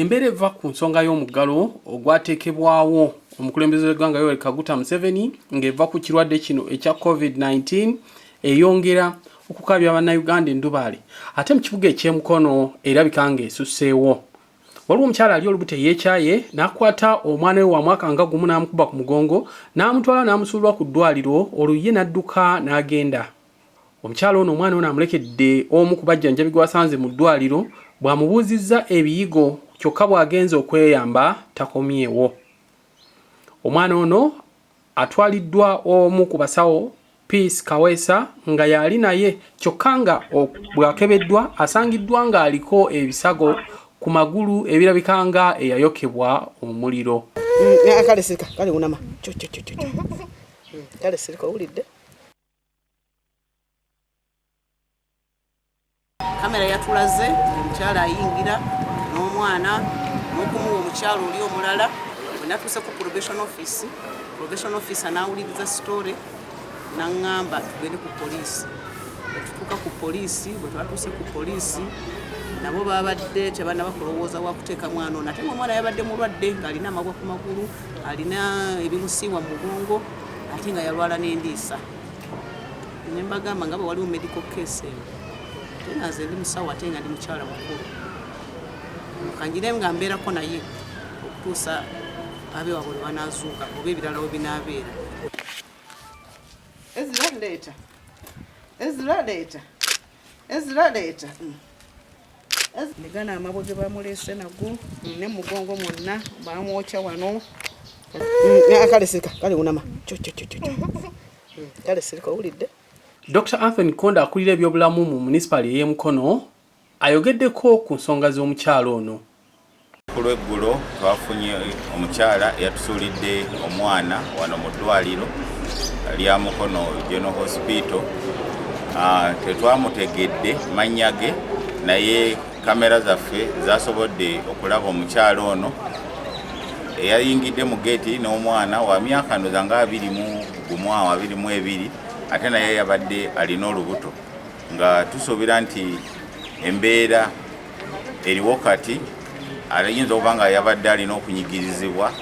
Embeera eva ku nsonga y'omuggalo ogwateekebwawo omukulembeze w'eggwanga Yoweri Kaguta Museveni ng'eva ku kirwadde kino ekya COVID-19 eyongera okukaabya Bannayuganda endubaale, ate mu kibuga eky'e Mukono erabika ng'esusseewo. Waliwo omukyala ali olubuto eyeekyaye n'akwata omwana we wa mwaka nga gumu n'amukuba ku mugongo n'amutwala n'amusuulwa ku ddwaliro, olwo ye n'adduka n'agenda. Omukyala ono omwana ono amulekedde omu ku bajjanjabi gw'asanze mu ddwaliro bw'amubuuzizza ebiyigo, kyokka bw'agenze okweyamba takomyewo. Omwana ono atwaliddwa omu ku basawo, Peace Kaweesa, nga y'ali naye, kyokka nga bw'akebeddwa asangiddwa ng'aliko ebisago ku magulu ebirabika nga eyayokebwa omuliro. Kale sirika, kale wunama. Kyo kyo kyo kyo. Kale sirika, owulidde? Kamera yatulaze omukyala ayingira n'omwana n'okumuwa omukyala oli omulala. Bwe natuuse ku probation office, probation officer n'awuliriza story n'aŋŋamba tugende ku poliisi. Bwe tutuuka ku poliisi, bwe twatuuse ku poliisi, nabo babadde tebanaba kulowooza wakuteeka mwana ono, ate ngaomwana yabadde mulwadde, ng'alina amabwa ku magulu, alina ebimusiiwa mu mugongo, ate nga yalwala n'endiisa. Ne mbagamba nga bwe waliwo medical case eno, ate nga nze ndi musawo, ate nga ndi mukyala mukulu, kanjire nga mbeerako naye okutuusa abeewabwe lwe banaazuuka oba ebirala we binaabeera. Ezra, leeta. Ezra, leeta. Ezra, leeta. Negana amabwe ge bamuleese nago ne mugongo mwonna bamwokya wano. Kale sirika, kale wunama. Kyo kyo kyo kyo. Kale sirika, owulidde? Dr Anthony Konda, akulira ebyobulamu mu munisipaali ey'e Mukono, ayogeddeko ku nsonga z'omukyalo ono. Ku lweggulo twafunye omukyala eyatusuulidde omwana wano mu ddwaliro lya Mukono General Hospital. Tetwamutegedde mannya ge, naye kamera zaffe zasobodde okulaba omukyala ono eyayingidde mu geeti n'omwana wa myaka ndoza nga 21 awo, 22, ate naye yabadde alina olubuto, nga tusuubira nti embeera eriwo kati ayinza okuba nga yabadde alina okunyigirizibwa.